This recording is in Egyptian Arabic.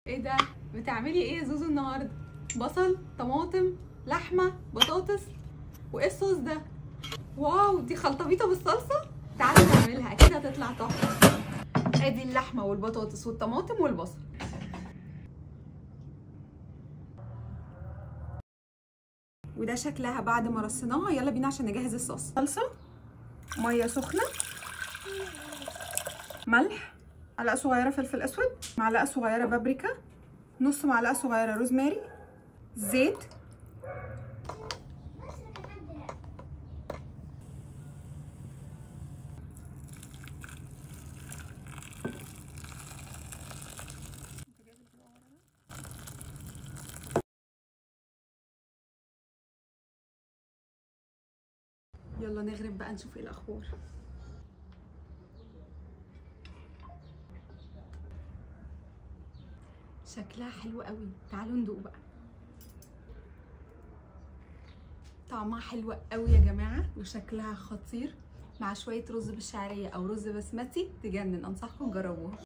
ايه ده؟ بتعملي ايه يا زوزو النهارده؟ بصل، طماطم، لحمه، بطاطس، وايه الصوص ده؟ wow، دي خلطبيطه بالصلصه. تعالوا نعملها، اكيد هتطلع تحفة. ادي اللحمة والبطاطس والطماطم والبصل. وده شكلها بعد ما رصيناها. يلا بينا عشان نجهز الصوص. صلصه، مية سخنة، ملح، معلقه صغيرة فلفل اسود، معلقه صغيرة بابريكا، نص معلقه صغيرة روزماري، زيت. يلا نغرب بقى نشوف ايه الاخبار. شكلها حلو قوي، تعالوا ندوق بقى. طعمها حلو قوي يا جماعة، وشكلها خطير مع شوية رز بالشعريه او رز بسمتي تجنن. انصحكم تجربوها.